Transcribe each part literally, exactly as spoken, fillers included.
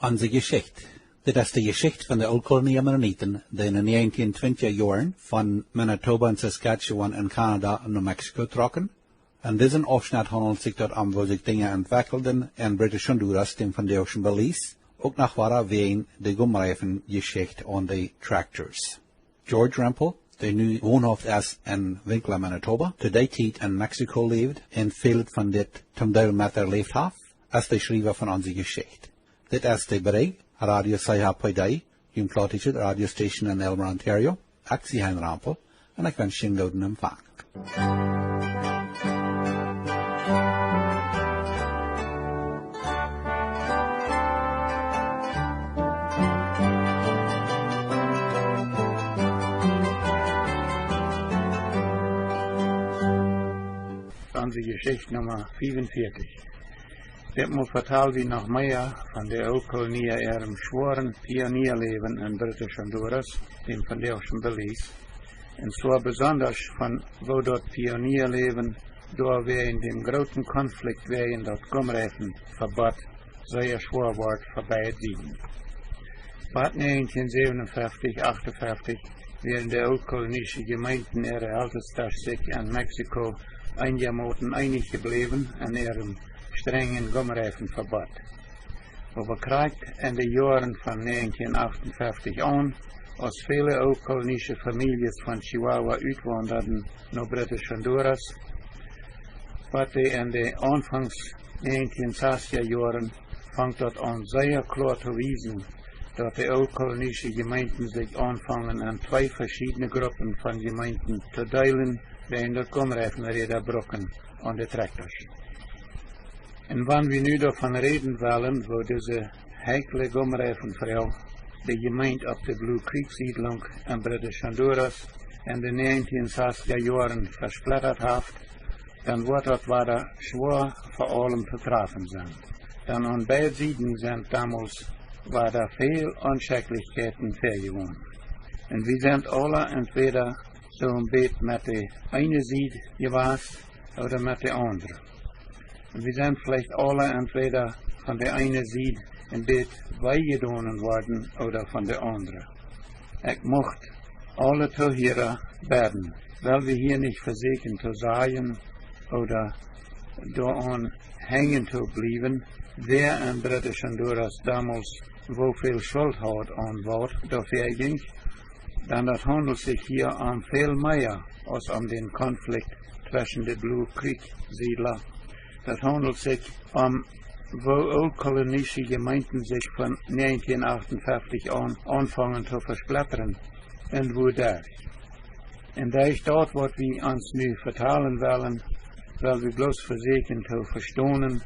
Onse Jeschicht. Dit es de Jeschicht von de Ooltkolonie Mennoniten, dee en de näajentieen twintja Joaren von Manitoba un Saskatchewan en Kanada no Mexiko trocken. En disen Aufschnett haundelt sikj daut om, woo sikj Dinja entwekjelden en British Honduras, däm vondoagschen Belize, uk noch wada wäajen de Gumreifen-Jeschicht aun de Tractors. George Rempel, dee nu wonhauft es en Winkler, Manitoba, to dee Tiet en Mexiko läwd un väl von dit toom Deel meterläft haft, es de Schriewa von onse Jeschicht. Dit es de Brigj, Radio C H P D, june plautdietsche Radiostation en Aylmer, Ontario. Ekj sie Hein Rempel un ekj wensch junt gooden Empfang. Onse Jeschicht Numma fiefunvieetich. Ditmol vetal wie noch mea von de Ooltkolonia äarem schwoaren Pionierläwen en British Honduras, däm vondoagschen Belize, un zwoa besondasch von woo daut Pionierläwen doa wäajen däm grooten Konflikt wäajen daut Gumreifenvebott sea schwoa wort fa beid Sieden. Bat näajentieen säwenunfeftich, achtunfeftich wieren de ooltkolonische Jemeenten äare Eltestasch sikj en Mexiko eenjamoten eenich jebläwen en äarem strenjen Gumreifenvebott. Oba krakjt en de Joaren von näajentieen achtunfeftich aun, aus väle ooltkolonische Famieljes von Chihuahua utwaundaden no British Honduras, waut dee en de aunfangs näajentieen sastja Joaren, funk daut aun sea kloa to wiesen, daut de ooltkolonische Jemeenten sikj aunfungen en twee veschiedne Gruppen von Jemeenten to deelen, wäajen daut Gumreifenräda brucken aun de Trakjtasch. Un wan wie nu doavon räden wellen, woo dise heikle Gumreifenfroag de Jemeent opp de Blue Creek Siedlunk en British Honduras en de näajentieen sastja Joaren vesplettat haft, dan woat daut wada schwoa fa aulem to trafen sennen. Dan aun beid Sieden sent domols wada väl Onschekjlichkjeiten väajegonen. Un wie sent aula entwäda soo een bät met de eene Sied jewast ooda met de aundre. Un wie sent veleicht aula entwäda von de eene Sied een bät wee jedonen worden ooda von de aundre. Ekj mucht aule Tohiera bäden, well wie hia nich vesieekjen to sajen ooda doaraun henjen to bliewen, wäa en British Honduras domols woo väl Schult haud aun waut doa väajinkj, dan daut haundelt sikj hia om väl mea aus om dän Konflikt tweschen de Blue Creek Siedla. Daut haundelt sikj om woo ooltkolonische Jemeenten sikj von näajentieen achtunfeftich aun aunfungen to vespletren un wuaderch. Un daut es daut, waut wie ons nu vetalen wellen, well wie bloos vesieekjen to vestonen,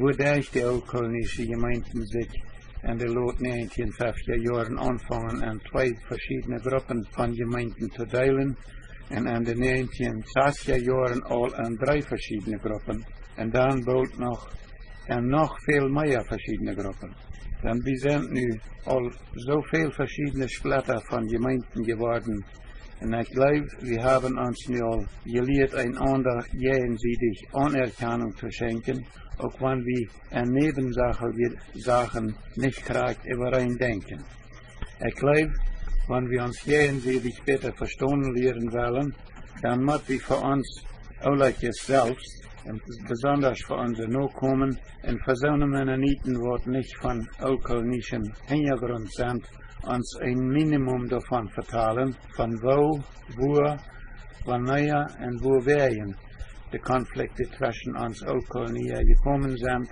wuaderch de ooltkolonische Jemeenten sikj en de lot näajentieen feftja Joaren aunfungen en twee veschiedne Gruppen von Jemeenten to deelen un en de näajentieen sastja Joaren aul en dree veschiedne Gruppen un dan boolt noch en noch väl mea veschiedne Gruppen. Dan wie sent nu aul soo väl veschiedne Spletta von Jemeenten jeworden. Un ekj jleew, wie haben ons nu aul jelieet, eenaunda jäajensiedich Aunerkjanunk to schenkjen, uk wan wie en näwensachelje Sachen nich krakjt äwareen denkjen. Ekj jleew, wan wie ons jäajensiedich bäta vestonen lieren wellen, dan mott wie fa ons Oolakjes selfst, un besondasch fa onse Nokomen, un fa soone Mennoniten, waut nich von ooltkolonischem Hinjagrunt sent, ons een Minimum doavon vetalen, von woo, wua, wanea un wuawäajen de Konflikte tweschen ons Ooltkolonia jekomen sent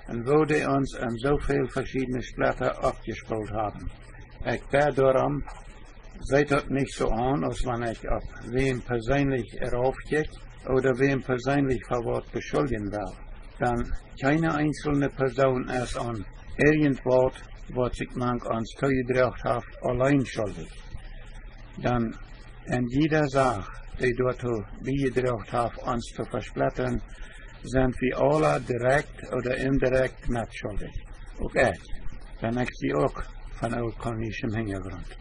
un woo dee ons en soo väl veschiedne Spletta oppjespolt haben. Ekj bäd doarom, seet daut nich soo aun, aus wan ekj opp wäm perseenlich raufkjikj ooda wäm perseenlich fa waut beschuljen well. Dan kjeene eenzelne Persoon es aun irjentwaut, waut sikj mank ons toojedroagen haft, auleen schuldich. Dan en jieda Sach, dee doatoo biejedroagen haft, ons to vesplettren, sent wie aula direkt ooda indirekjt metschuldich. Uk ekj, dan ekj sie uk von ooltkolonischem Hinjagrunt.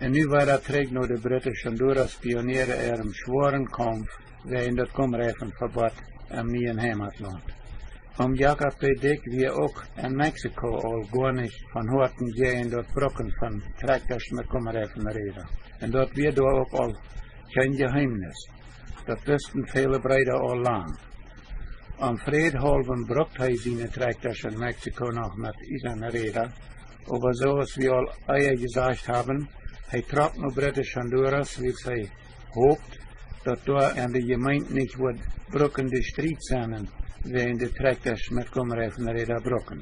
Un nu wada trigj no de British Honduras Pioniere äarem schwoaren Kaumf wäajen daut Gumreifenvebott em nieen Heimatlaunt. Om Jakob de Dikj wia uk en Mexiko aul goanich von Hoaten jäajen daut Brucken von Trakjtasch met Gumreifen Räda. Un daut wia doa uk aul kjeen Jeheemnis. Daut wisten väle Breeda aul lang. Om Fräd haulwen brukt hee siene Trakjtasch en Mexiko noch met iesane Räda, oba soo aus wie aul ea jesajcht haben, hee trock no Britisch Honduras, wiels hee hopt, daut doa en de Jemeent nich wudd bruckende Striet sennen wäajen de Trakjtasch met Gumreifen Räda brucken.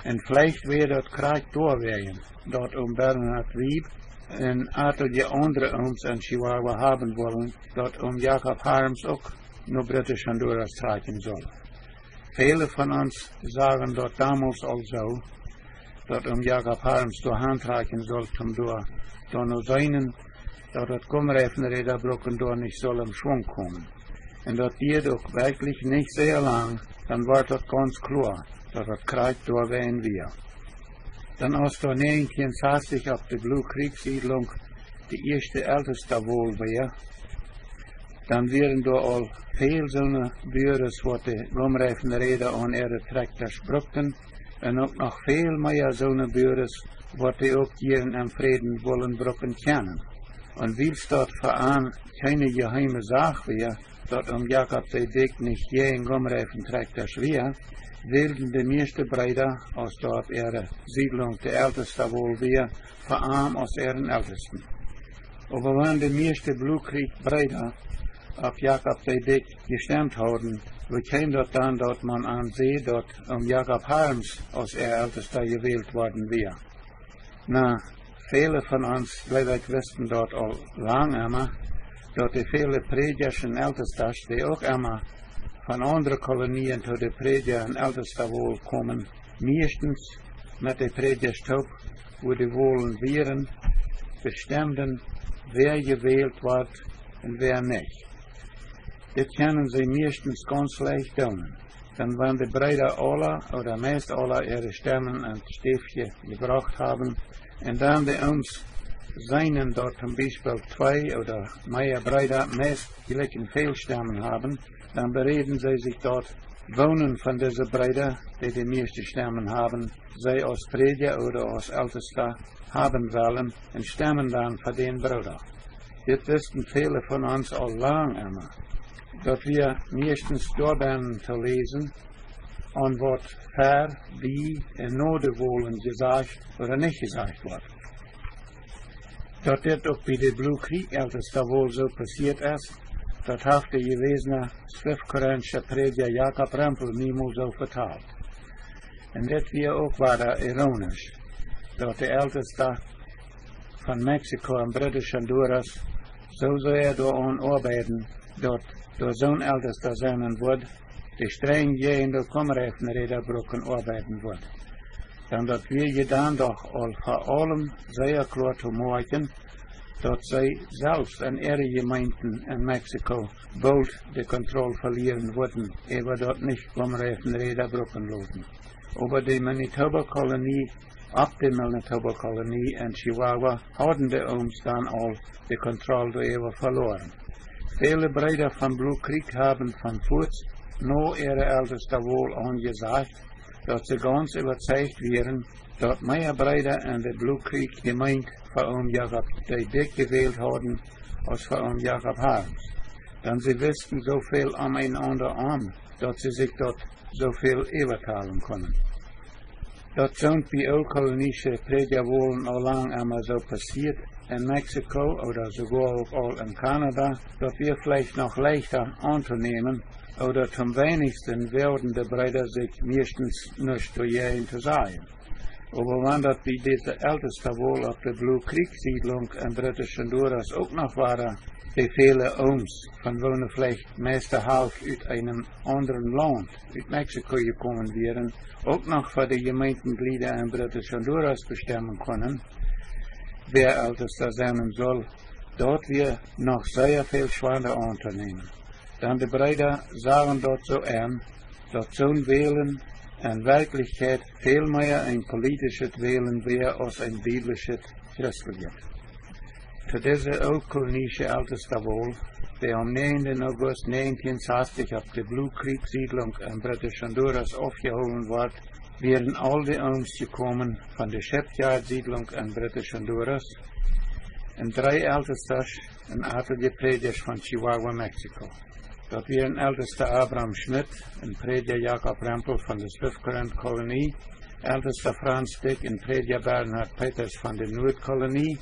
Un veleicht wia daut krakjt doawäajen, daut Oom Bernhard Wiebe un atelje aundre Ooms en Chihuahua haben wullen, daut Oom Jakob Harms uk no Britisch Honduras trakjen sull. Väle von ons sagen daut donmols aul soo, daut Oom Jakob Harms doa han trakjen sull, om doa, doa no seenen, daut daut Gumreifen Räda brucken doa nich sull em Schwunk komen. Un daut dieed uk werkjlich nich sea lang, dan wort daut gaunz kloa, daut daut krakjt doawäajen wia. Dan aus doa näajentieen sastich opp de Blue Creek Siedlunk de ieeschte Eltestawol wia, dan wieren doa aul väl soone Buares, waut de Gumreifen Räda aun äare Trakjtasch brukten, un uk noch väl mea soone Buares, waut dee uk jieren em Fräd wullen brucken kjennen. Un wiels daut fa an kjeene jeheeme Sach wia, daut Oom Jakob de Dikj nich jäajen Gumreifen Trakjtasch wia, wälden de mieeschte Breeda, aus doa opp äare Siedlunk de Eltestawol wia, fa am aus äaren Eltesten. Oba wan de mieeschte Blue Creek Breeda opp Jakob de Dikj jestemt hauden, woo kjeem daut dan, daut maun an säd, daut Oom Jakob Harms aus äa Eltesta jewält worden wia? Na, väle von ons, jleew ekj, wisten daut aul lang emma, daut de väle Prädjasch un Eltestasch, dee uk emma von aundre Kolonien to de Prädja- un Eltestawol komen, mieeschtens met de Prädjasch toop, wua de Wolen wieren, bestemden, wäa jewält wort un wäa nich. Dit kjennen see mieeschtens gaunz leicht doonen. Dan wan de Breeda aula ooda meist aula äare Stemm en Stäfkje jebrocht haben, un dan de Ooms seenen, daut tom Biespel twee ooda mea Breeda meist jlikj väl Stemm haben, dan beräden see sikj daut, woone von dise Breeda, dee de mieeschte Stemm haben, see aus Prädja ooda aus Eltesta haben wellen, un stemmen dan fa dän Brooda. Dit wisten väle von ons aul lang emma. Daut wia mieeschtens doabennen to läsen, aun waut ver, bie un no de Wolen jesajcht ooda nich jesajcht wort. Daut dit uk bie de Blue Creek Eltestawol soo passieet es, daut haft de jewäsne Swift Currentsche Prädja Jakob Rempel mie mol soo vetalt. Un dit wia uk wada ironisch, daut de Eltesta von Mexiko un Britisch Honduras soo sea doaraun oabeiden, daut doa soon Eltesta sennen wudd, dee strenj jäajen daut Gumreifen Räda brucken oabeiden wudd. Dan daut wia je dan doch aul fa aulem sea kloa to moakjen, daut see selfst en äare Jemeenten en Mexiko boolt de Kontroll velieren wudden äwa daut nich Gumreifen Räda brucken loten. Oba de Manitoba Kolonie, opp de Manitoba Kolonie en Chihuahua, hauden de Ooms dan aul de Kontroll doaräwa veloaren. Väle Breeda von Blue Creek haben von fuaz no äare Eltestawol aunjesajcht, daut see gaunz äwazeicht wieren, daut mea Breeda en de Blue Creek Jemeent fa Oom Jakob de Dikj jewält hauden aus fa Oom Jakob Harms. Dan see wisten soo väl om eenaunda om, daut see sikj daut soo väl äwatalen kunnen. Daut soont bie ooltkolonische Prädjawolen aul lang emma soo passieet en Mexiko ooda soogoa uk aul en Kanada, daut wia veleicht noch leichta auntonämen, ooda tom weinichsten woagden de Breeda sikj mieeschtens nuscht doajäajen to sajen. Oba wan daut bie dise Eltestawol opp de Blue Creek Siedlunk en Britisch Honduras uk noch wada de väle Ooms, von woone veleicht meist de Halft ut eenem aundren Launt, ut Mexiko jekomen wieren, uk noch fa de Jemeentenjlieda en Britisch Honduras bestemmen kunnen, wäa Eltesta sennen sull, daut wia noch sea väl schwanda auntonämen. Dan de Breeda sagen daut soo en, daut soon Wälen en Werkjlichkjeit väl mea een politischet Wälen wia aus een biblischet christeljet. To dise ooltkolonische Eltestawol dee aum näajenden August näajentieen sastich opp de Blue Creek Siedlunk en Britisch Honduras aufjehoolen wort, wieren aul de Ooms jekomen von de Shipyard Siedlunk en Britisch Honduras, un dree Eltestasch un atelje Prädjasch von Chihuahua, Mexiko. Daut wieren Eltesta Abram Schmidt un Prädja Jakob Rempel von de Swift Current Kolonie, Eltesta Franz Dyck un Prädja Bernhard Peters von de Nuadkolonie,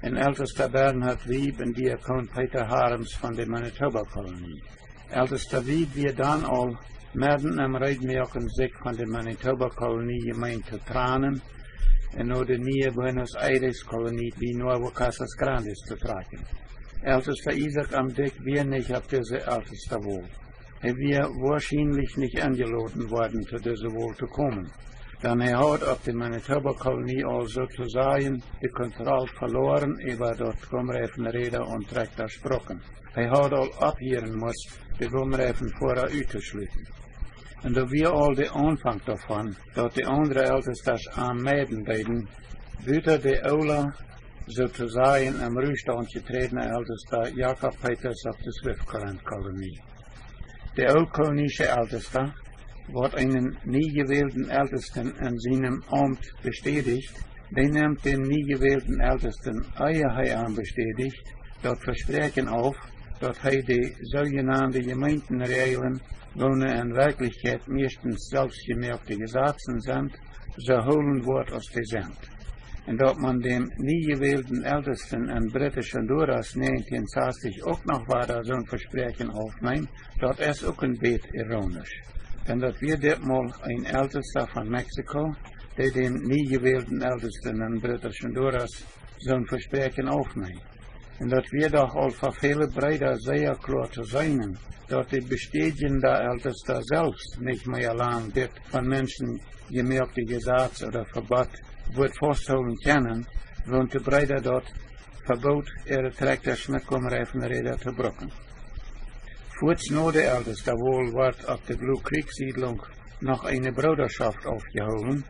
un Eltesta Bernhard Wieb un Diakon Peter Harms von de Manitoba Kolonie. Eltesta Wieb wia dan aul medden em Reedmoaken, sikj von de Manitoba Kolonie Jemeent to tranen un no de niee Buenos Aires Kolonie bie Nuevo Casas Grandes to trakjen. Eltesta Isaak M. Dyck wia nich opp dise Eltestawol. Hee wia woarschienlich nich enjeloden worden, to dise Wol to komen, dan hee haud opp de Manitoba Kolonie aul soo to sajen de Kontroll veloaren äwa daut Gumreifenräda un Trakjtasch brucken. Hee haud aul opphieren must, de Gumreifenfoara uttoschluten. Un daut wia aul de Aunfank doavon, daut de aundre Eltestasch am meiden deeden, buta de oola, soo to sajen em Ruhstaunt jeträdna Eltesta Jakob Peters opp de Swift Current Kolonie. De ooltkolonische Eltesta, waut eenen niejewälden Eltesten en sienem Aumt bestädicht, dee nemt dän niejewälden Eltesten, ea hee am bestädicht, daut Vespräakjen auf, daut hee de soojenande Jemeentenräajlen, woone en Werkjlichkjeit meistens selfstjemoakte Jesazen sent, soo hoolen woat aus dee sent. Un daut maun däm niejewälden Eltesten en Britisch Honduras näajentieen sastich uk noch wada soon Vespräakjen aufneem, daut es uk een bät ironisch. Dan daut wia ditmol een Eltesta von Mexiko, dee däm niejewälden Eltesten en Britisch Honduras soon Vespräakjen aufneem. Un daut wia doch aul fa väle Breeda sea kloa to seenen, daut de bestädjenda Eltesta selfst nich mea lang dit von Menschen jemoakte Jesaz ooda Vebot wudd fausthoolen kjennen, wan de Breeda daut vebooten, äare Trakjtasch met Gumreifenräda to brucken. Fuaz no de Eltestawol wort opp de Blue Creek Siedlunk noch eene Broodaschoft aufjehoolen,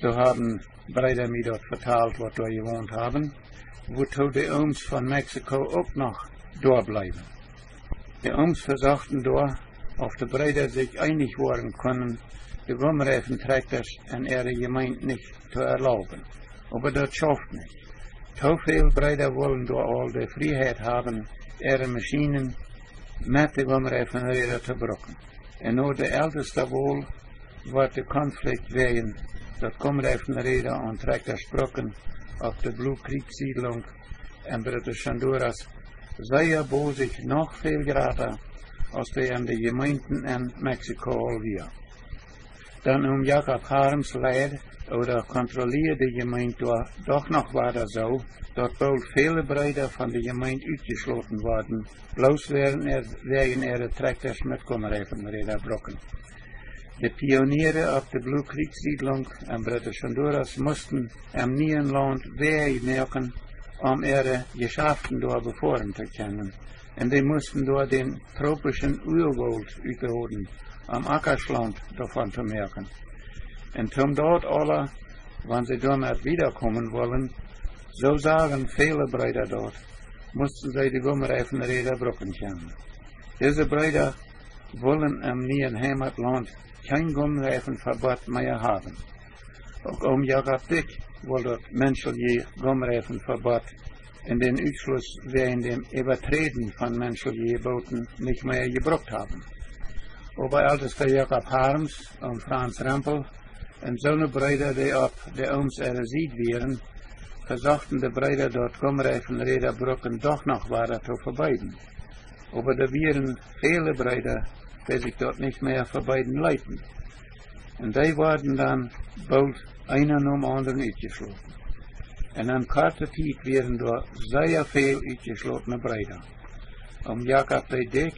soo haben Breeda mie daut vetalt, waut doa jewont haben, wuatoo de Ooms von Mexiko uk noch doa bleewen. De Ooms vesochten doa, auf de Breeda sikj eenich woaren kunnen, de Gumreifentrakjtasch en äare Jemeent nich to erlauben. Oba daut schauft nich. Too väl Breeda wullen doa aul de Frieheit haben, äare Maschienen met de Gumreifenräda to brucken. Un no de Eltestawol wort de Konflikt wäajen daut Gumreifenräda un Trakjtasch brucken opp de Blue Creek Siedlunk en Britisch Honduras sea boolt noch väl jrata, aus dee en de Jemeenten en Mexiko aul wia. Dan Oom Jakob Harms leid ooda kontrolieed de Jemeent doa doch noch wada soo, daut boolt väle Breeda von de Jemeent utjeschloten worden, bloos wäajen äa-, wäajen äare Trakjtasch met Gumreifenräda brucken. De Pioniere opp de Blue Creek Siedlunk en Britisch Honduras musten em nieen Launt Wäaj moaken, om äare Jeschaften doa befoaren to kjennen. Un dee musten doa dän tropischen Uawolt utroden, om Akaschlaunt doavon to moaken. Un toom daut aula, wan see doamet wieda komen wullen, soo sagen väle Breeda daut, musten see de Gumreifenräda brucken kjennen. Dise Breeda wullen em nieen Heimatlaunt kjeen Gumreifenvebot mea haben. Uk Oom Jakob Dyck wull daut menschelje Gumreifenvebot un dän Utschluss wäajen däm Äwaträden von menschelje Jeboten nich mea jebrukt haben. Oba Eltesta Jakob Harms un Franz Rempel un soone Breeda, dee opp de Ooms äare Sied wieren, vesochten de Breeda daut Gumreifenräda brucken doch noch wada to vebeeden. Oba doa wieren väle Breeda, dee sikj daut nich mea vebeeden leeten. Un dee worden dan boolt eena nom aundren utjeschloten. Un en korte Tiet wieren doa sea väl utjeschlotne Breeda. Oom Jakob Dyck,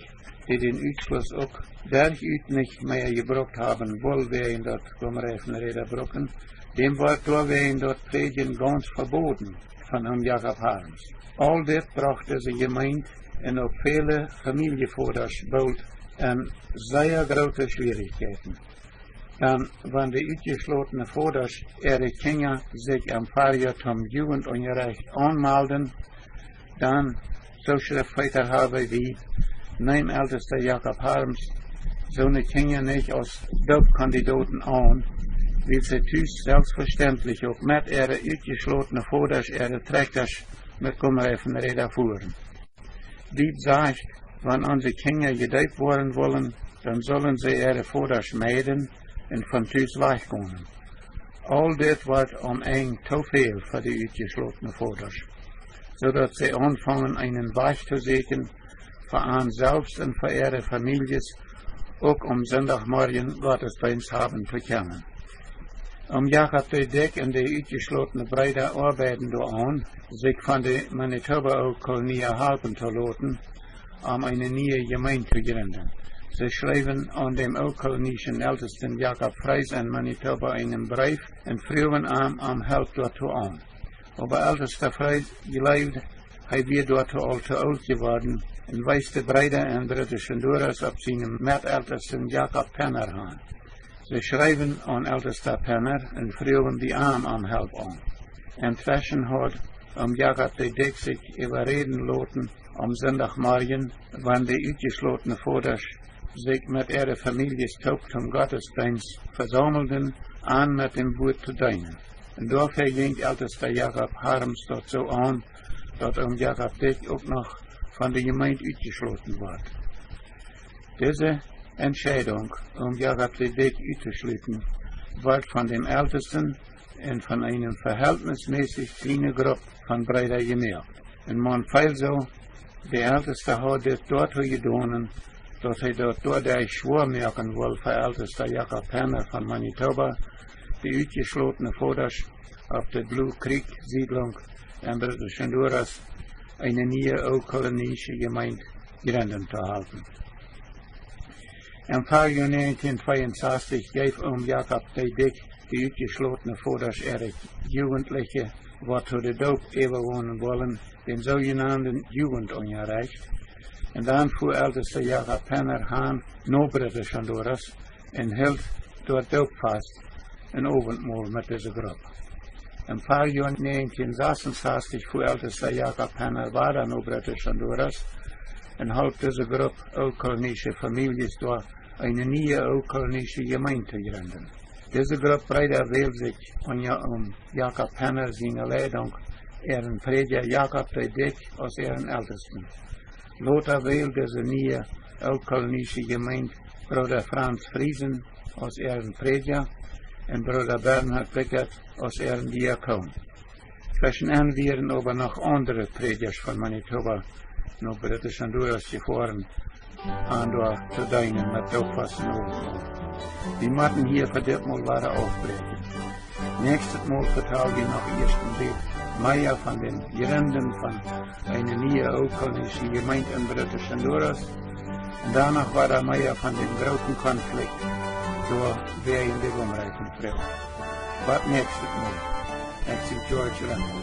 dee dän Utschluss uk derchut nich mea jebrukt haben wull wäajen daut Gumreifenräda brucken, däm wort doawäajen daut Prädjen gauns veboden von Oom Jakob Harms. Aul dit brocht dise Jemeent un uk väle Famieljevodasch boolt en sea groote Schwierichkjeiten. Dan, wan de utjeschlotne Vodasch äare Kjinja sikj aum Farjoa toom Jugendunjarecht aunmalden, dan Zuschrift wieda haben wie: Neem Eltesta Jakob Harms soone Kjinja nich aus Doopkandidoten aun, wiels see tus selfstvestentlich uk met äare utjeschlotne Vodasch äare Trakjtasch met Gummireifenräda fuaren. Dit sajcht, wan onse Kjinja jedeept woaren wellen, dan sellen see äare Vodasch meiden un von tus wajchgonen. Aul dit woat aum Enj too väl fa de utjeschlotne Vodasch, soo daut see aunfangen eenen Wajch to sieekjen, fa an selfst un fa äare Famieljes uk aum Sindachmorjen Gottesdeenst haben to kjennen. Om Jakob de Dikj un de utjeschlotne Breeda oabeiden doaraun, sikj von de Manitoba Ooltkolonia halpen to loten, om eene niee Jemeent to jrinden. See schreewen aun däm ooltkolonieschen Eltesten Jakob Fries en Manitoba eenen Breef un fruagen am om Help doatoo aun. Oba Eltesta Fries jleewd, hee wia doatoo aul too oolt jeworden, un wees de Breeda en Britisch Honduras opp sienen Meteltesten Jakob Penner han. See schreewen aun Eltesta Penner un fruagen bie am om Help aun. Entweschen haud Om Jakob de Dikj sikj äwaräden loten, aum Sindachmorjen, wan de utjeschlotne Vodasch sikj met äare Famieljes toop toom Gottesdeenst vesaumelden, an met däm Wuat to deenen. Un doafäa jinkj Eltesta Jakob Harms daut soo aun, daut Om Jakob Dikj uk noch von de Jemeent utjeschloten wort. Dise Entscheidunk, Om Jakob de Dikj uttoschluten, wort von däm Eltesten un von eene vehältnismässich kjliene Grupp von Breeda jemoakt. Un maun feeld soo, de Eltesta haud dit doatoo jedonen, daut hee daut doaderch schwoa moaken wull fa Eltesta Jakob Penner von Manitoba, de utjeschlotne Vodasch opp de Blue Creek Siedlunk en Britisch Honduras, eene niee ooltkolonieesche Jemeent jrinden to halpen. Em Farjoa näajentieen tweeunsastich jeef Om Jakob de Dikj de utjeschlotne Vodasch äare Jugentliche, waut to de Doop äwagonen wullen, dän soojenanden Jugendunjarecht. Un dan fua Eltesta Jakob Penner han no Britisch Honduras un hilt doa Doopfast un Owentmol met dise Grupp. Em Farjoa näajentieen sasunsastich fua Eltesta Jakob Penner wada no Britisch Honduras un holp dise Grupp ooltkolonieesche Famieljes doa, eene niee ooltkolonieesche Jemeent to jrinden. Dise Grupp Breeda wäld sikj unja Om Jakob Penner siene Leidunk äaren Prädja Jakob de Dikj aus äaren Eltesten. Lota wäld dise niee ooltkolonieesche Jemeent Brooda Franz Friesen aus äaren Prädja un Brooda Bernhard Bickert aus äaren Diakon. Tweschen an wieren oba noch aundre Prädjasch von Manitoba no Britisch Honduras jefoaren, an doa to deenen met Doopfast un Owentmol. Wie motten hia fa dit Mol wada aufbräakjen. Näakjstet Mol vetal wie noch ieescht een bät mea von däm Jrinden von eene niee ooltkolonieesche Jemeent en Britisch Honduras un dan noch wada mea von däm grooten Konflikt doa wäajen de Gummireifenfroag. Bat näakjstet Mol. Ekj sie George Rempel.